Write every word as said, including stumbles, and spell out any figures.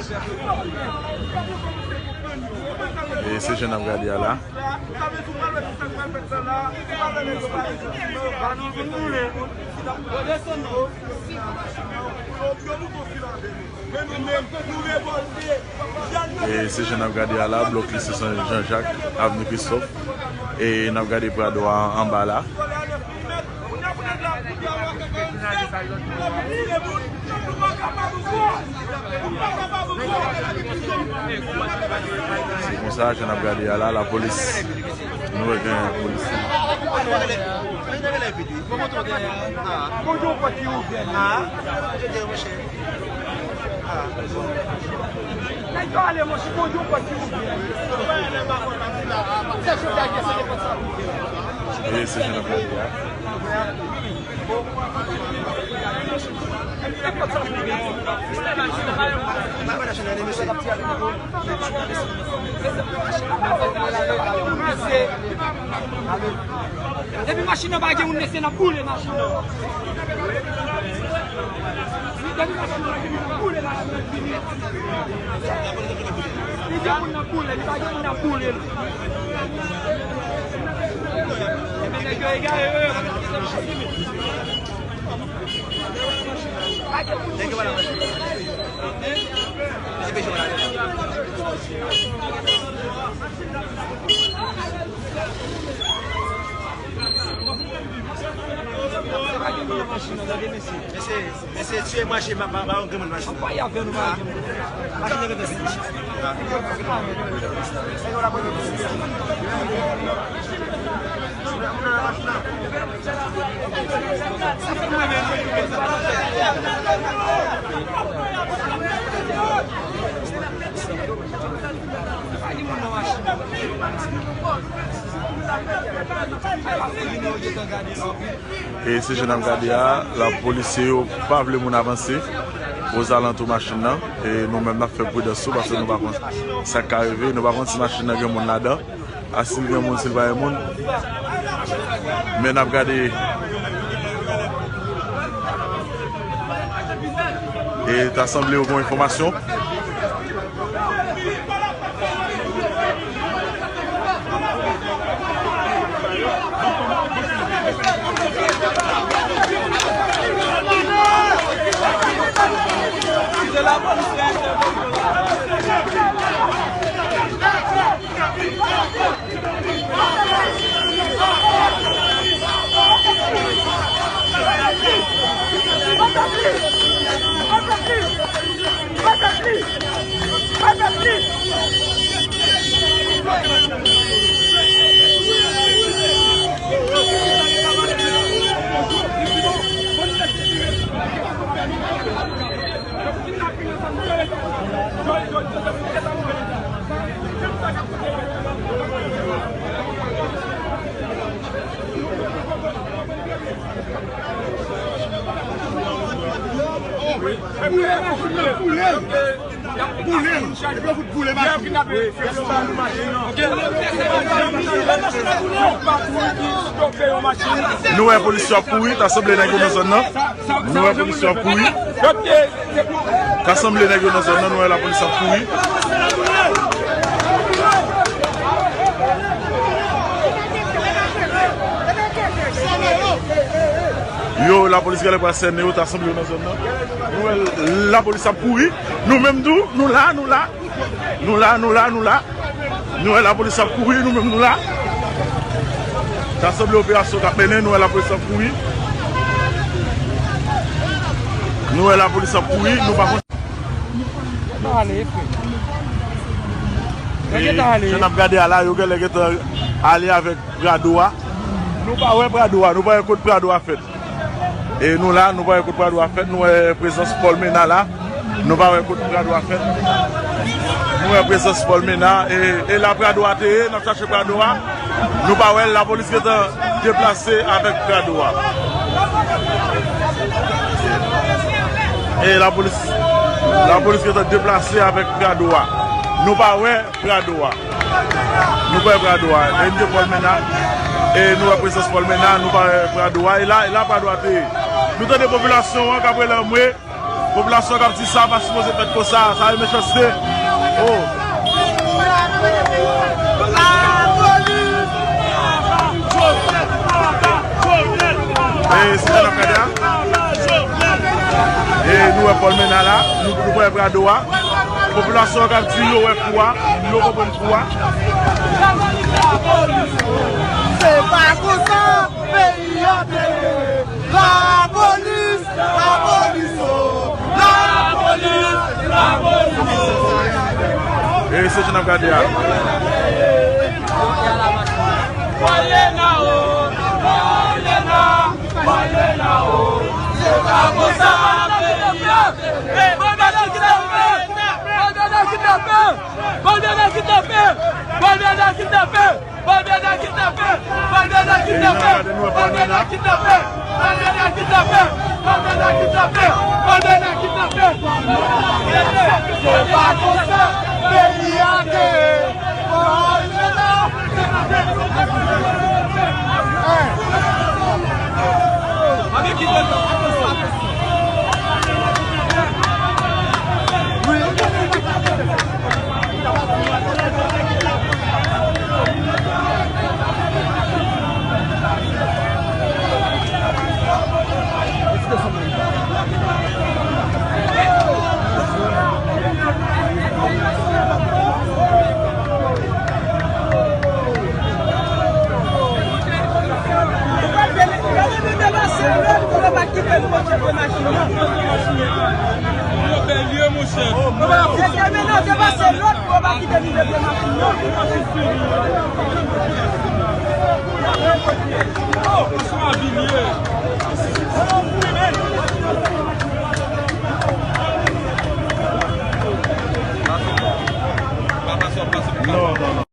E se jan n ap gade a la. E se jan n ap gade a la, blòk Lise Sen Jan Jak, Avni Kristòf. E n ap gade Prado a anba la. Se konsa, jan n ap gade a la, lapolis. Nou wè gen polis. Nèg yo ale, monchè, bon, yo pa di ouvè. Sèchè bagay, se nenpòt sa pou fè. E se jan n ap gade a. Depi machin nan pa gen moun, mesye, n ap boule machin nan. Li gen moun nan boule, li pa gen moun nan boule l. Ebyen, nèg yo egare, yo, yo. Mesye, mesye, tire mwache, pa, pa, pa yon grenn moun machin nan. Machin nan gentan fini. E se jan n ap gade a, la polisye yo pa vle moun avanse ozalantou machin nan. E nou menm n ap fè pridans tou, paske nou pa konn sa k ka rive, nou pa konn si machin nan gen moun ladan. A si l gen moun, si l pa gen moun. Men n ap gade. E ta sanble yo gen enfòmasyon. Nou wè polisye ap kouri, ta sanble nèg yo nan zòn nan. Nou wè polisye ap kouri. Ta sanble nèg yo nan zòn nan, nou wè lapolis ap kouri. Yo, lapolis genlè pral sènen yo, ta sanble yo nan zòn nan. Nou wè lapolis ap kouri. Nou menm tou, nou la, nou la. Nou la, nou la, nou la. Nou wè lapolis ap kouri, nou menm nou la. Ta sanble operasyon k ap mennen, nou wè lapolis ap kouri. Nou wè lapolis ap kouri, nou pa konn. Yo gentan ale, frè. Yo gentan ale. Jan n ap gade a la, yo genlè gentan ale avèk Prado a. Nou pa wè Prado a, nou pa wè kot Prado a fèt. E nou la, nou pa wè kot Prado a fèt, nou wè prezans Paul Mena la. Nou pa wè kot Prado a fèt. Nou wè prezans Paul Mena, e, e la Prado a te ye, n ap chache Prado a. Nou pa wè l, lapolis gentan deplase avèk Prado a. E lapolis, lapolis gentan deplase avèk Prado a. Nou pa wè Prado a. Nou pa wè Prado a. N de Paul Mena. E nou wè prezans Paul Mena, nou pa wè Prado a. E la, e la Prado a te ye. Nou tande popilasyon an k ap rele anmwe. Popilasyon k ap di sa pa sipoze fèt konsa, sa e mechanste. Oh. E se sa n ap gade a. E nou wè Paul Menard la, nou, nou wè Prado a. Popilasyon k ap di yo wè kou a, yo konprann kou a. Se pa konsa peyi a te ye. Lapolis, lapolis, oh. Lapolis, lapolis, oh. E se jan n ap gade a. Voye la o, voye la, voye la o. Se pa konsa peyi a. Hey, Paul Menard kidnape! Paul Menard kidnape! Paul Menard kidnape! Paul Menard kidnape! Paul Menard kidnape! Paul Menard kidnape! Paul Menard kidnape! Paul Menard kidnape! Paul Menard kidnape! Paul Menard kidnape! Se pa konsa peyi a te ye. Paul Menard! Yo bèl ye, monchè. Oh, se yon abil ye. Non, non, non.